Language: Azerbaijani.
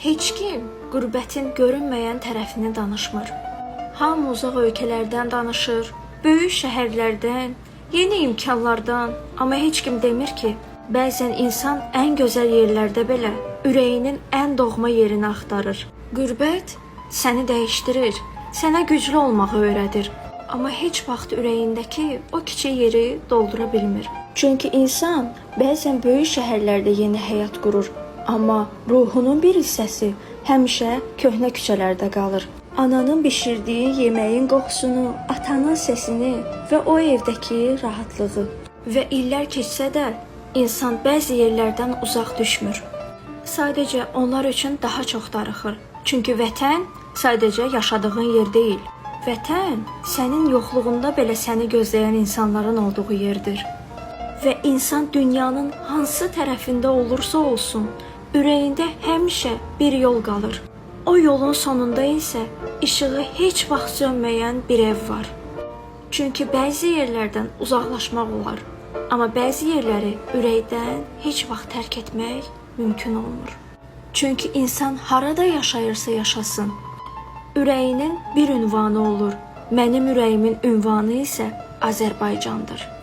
Heç kim qürbətin görünməyən tərəfini danışmır. Hamı uzaq ölkələrdən danışır, böyük şəhərlərdən, yeni imkanlardan, amma heç kim demir ki, bəzən insan ən gözəl yerlərdə belə ürəyinin ən doğma yerini axtarır. Qürbət səni dəyişdirir, sənə güclü olmağı öyrədir. Amma heç vaxt ürəyindəki o kiçik yeri doldura bilmir. Çünki insan bəzən böyük şəhərlərdə yeni həyat qurur, amma ruhunun bir hissəsi həmişə köhnə küçələrdə qalır. Ananın bişirdiyi yeməyin qoxusunu, atanın səsini və o evdəki rahatlığı. Və illər keçsə də insan bəzi yerlərdən uzaq düşmür. Sadəcə onlar üçün daha çox darıxır. Çünki vətən sadəcə yaşadığın yer deyil. Vətən sənin yoxluğunda belə səni gözləyən insanların olduğu yerdir. Və insan dünyanın hansı tərəfində olursa olsun, ürəyində həmişə bir yol qalır. O yolun sonunda isə işığı heç vaxt sönməyən bir ev var. Çünki bəzi yerlərdən uzaqlaşmaq olar, amma bəzi yerləri ürəkdən heç vaxt tərk etmək mümkün olmur. Çünki insan harada yaşayırsa yaşasın, ürəyinin bir ünvanı olur. Mənim ürəyimin ünvanı isə Azərbaycandır.